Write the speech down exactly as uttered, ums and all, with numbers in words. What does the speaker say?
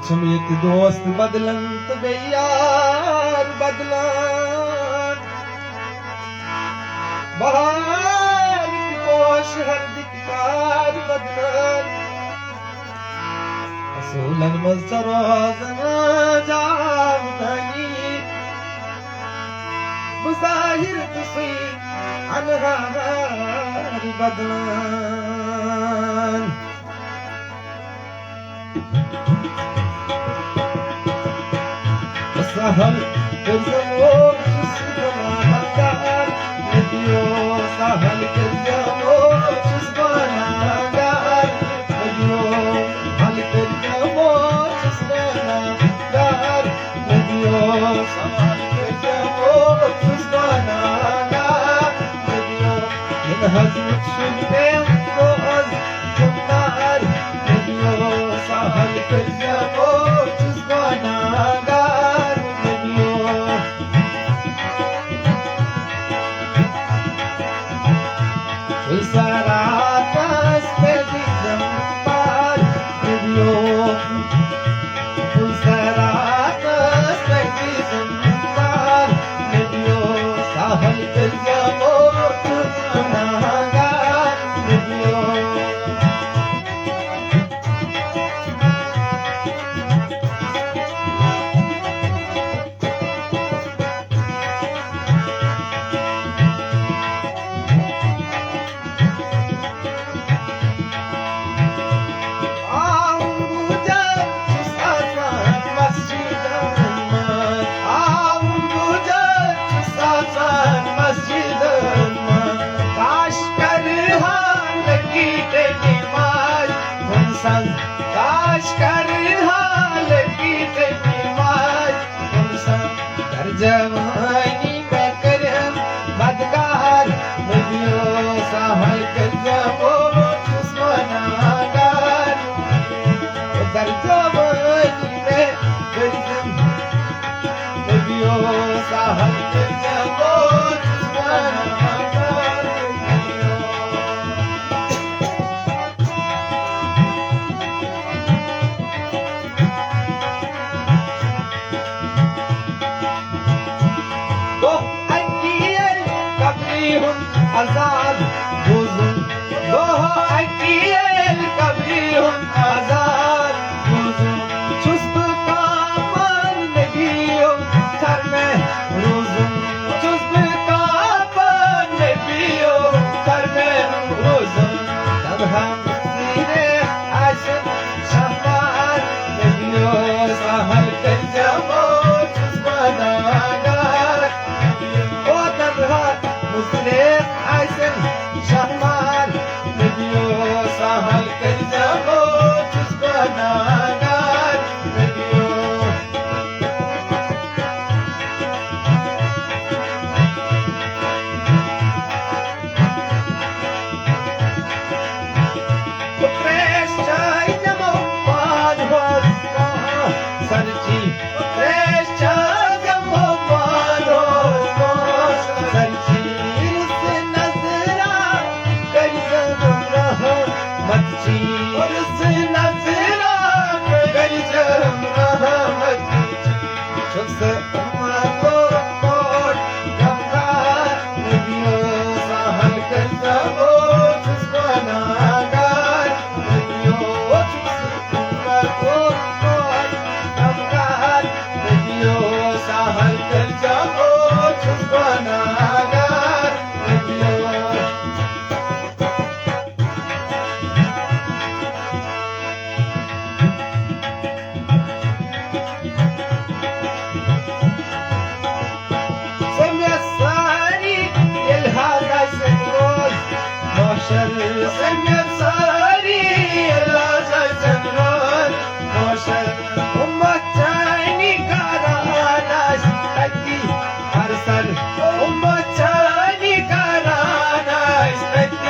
چھِم ییٚتہِ دوست بدلان تہٕ بیٚیہِ یار بدلان۔ بہارٕکۍ پوش ہردٕکۍ کار بدلان۔ اصوٗلن منٛز چھےٚ روزان جاودٲنی۔ بہٕ ظٲہِر تہٕ سُے اَنہار بدلان۔ سہل کٔرۍزیو، چھُس گناہگار، نبیو، سہل کٔرۍزیو، چھُس گناہگار، نبیو، حل کٔرۍزیو، چھُس گناہگار، نبیو، سہل کٔرۍزیو، چھُس گناہگار، نبیو، یِم حض وٕچھُن پیٚم روز گُمنار، نبیو، سہل کٔرۍزیو، چھُس گناہگار، نبیو۔ پُلسراتس پٮ۪ٹھ دِژٕم پار، نبیو۔ پُلسراتس پٮ۪ٹھ دِژٕم پار، نبیو۔ سہل کٔرۍزیو، چھُس گناہگار، نبیو۔ آوُم بُجر چھُس آسان مسجدن منٛز، آوُم بُجر چھُس آسان مسجدن منٛز۔ کاش کرٕ ہا لٔکی تیٚلہِ نماز، کُن سنٛز۔ کاش کرٕ ہا لٔکی تیٚلہِ نماز، کُن سنٛز۔ در جوانی مےٚ کٔرِم بدکار، نبیو، سہل کٔرۍزیو، چھُس گناہگار۔ در جوانی مےٚ کٔرِم، نبیو، سہل کٔرۍزیو، چھُس گناہگار، نبیو۔ دۄہ اَکی ییٚلہِ قبرِ ہُنٛد عذاب بوٗزُم، دۄہ اَکی ییٚلہِ قبرِ ہُنٛد عذاب بوٗزُم، چھُس بہٕ کانٛپان نبیو تھر مےٚ روٗزُم، چھُس بہٕ کانٛپان نبیو تھر مےٚ روٗزُم، تنہا منزلہِ آسن شہمار، نبیو سہل کٔرۍزیو، چھُس گناہگار۔ او تنہا منزلہِ آسن شہمار، نبیو سہل کٔرۍزیو، چھُس گناہگار، نبیو۔ ترٛیش چاے دِمو پانہٕ ہوس پانٛژھ سرچی۔ ترٛیش چاے دِمو پانہٕ ہوس پانٛژھ سرچی۔ رٕژ نظرا کٔرۍزٮ۪م رحمت چی۔ رٕژ نظرا کٔرۍزٮ۪م رحمت چی۔ چھُس عمر کوٹ کوٹ غمخار، نبیو سہل کٔرۍزیو، چھُس گناہگار، نبیو چھُس عمر کوٹ کوٹ غمخار، نبیو سہل کٔرۍزیو، چھُس گناہگار، نبیو۔ سمجھ ساری ییٚلہِ حظ آسن روز محشر، سمجھ ساری ییٚلہِ حظ آسن روز محشر۔ اُمت چانی کران آسہِ تتی ہر سر، اُمت چانی کران آسہِ تتی